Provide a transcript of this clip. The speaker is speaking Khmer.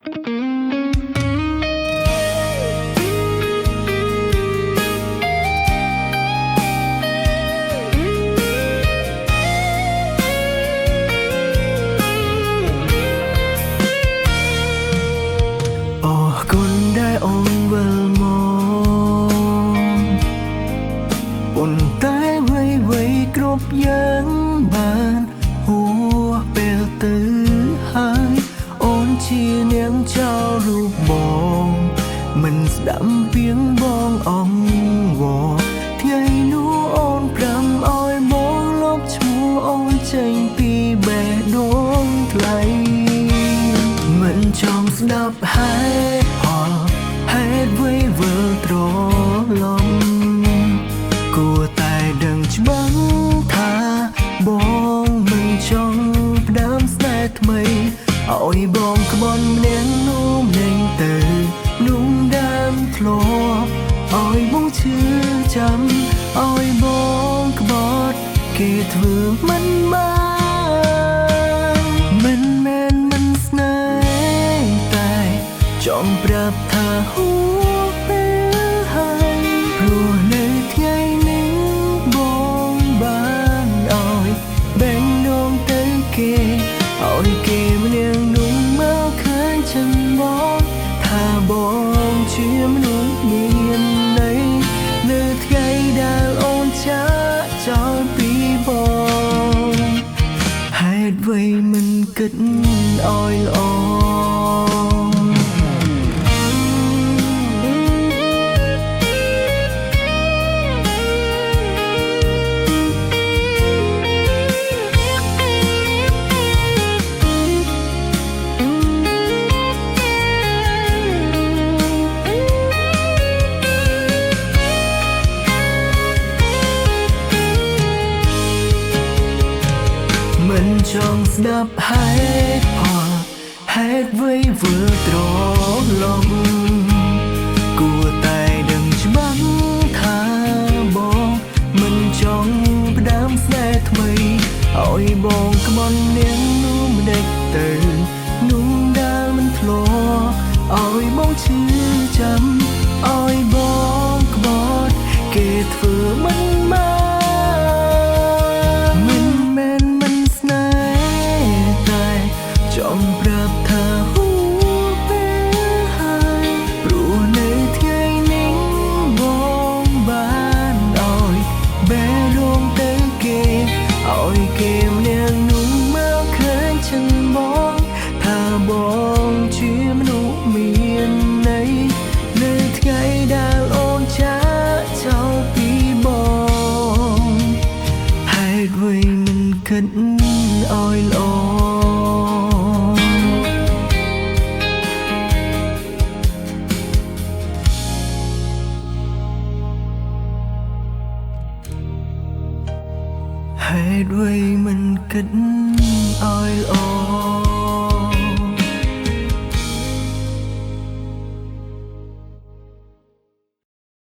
អរគុណដែលអូនវិលមកប៉ុន្តែអ្វីៗគ្រប់យ៉ាងបានហួពេលទៅហើយអូនជានាងចោលរូបបងមិនស្ដាំពីងបងអងវថ្ងៃនោះអូនប្រាំឲ្យបងលុបឈ្មោះអូនចេញពីបេះដូងថ្លៃមិនចង់ស្ដាប់ហេតុផលហេតុអ្វីវិលត្រឡប់គួរតែដឹងច្បាស់ថាបងមិនចង់ផ្ដាំស្នេហ៍ថ្មីឲ្យបងក្បន់ម្នាក់នោះម្នាក់ទៅនោះដើមធ្លាប់ឲ្យបងឈឺចាំឲ្យបងក្បត់គេធ្វើមិនបានមិនមែនមិនស្នេហ៍តែចង់ប្រាប់ថាហួពេលហើយព្រោះនៅថ្ងៃនេះបងបានឲ្យបែងដងទៅគេឲ្យគេម្នាក់នោះមកឃើញចិនបងថាបងជាមនុស្សមានន័យនៅថ្ងៃដែលអូនចាកចោលពីបងហេតុអ្វីមិនគិតឲ្យល្អមិនចង់ស្ដាប់ហេតុផលហេតុអ្វីវិលត្រឡប់គួរតែដឹងច្បាស់ថាបងមិនចង់ផ្ដាំស្នេហ៍ថ្មីឲ្យបងក្បន់នាងនោះម្ដេចទៅនោះដែលមិនធ្លាប់ឲ្យបងឈឺចាំឲ្យបងក្បត់គេធ្វើមិនបានមិនមែនមិនស្នេហ៍តែចង់ប្រាប់ថាហួពេលហើយព្រោះនៅថ្ងៃនេះបងបានឲ្យបេះដូងទៅគេឲ្យគេម្នាក់នោះមកឃើញចិនបងថាបងជាមនុស្សមានន័យនៅថ្ងៃដែលអូនចាកចោលពីបងហេតុអ្វីមិនគិតឲ្យល្អហេតុអ្វីមិនគិតឲ្យល្អ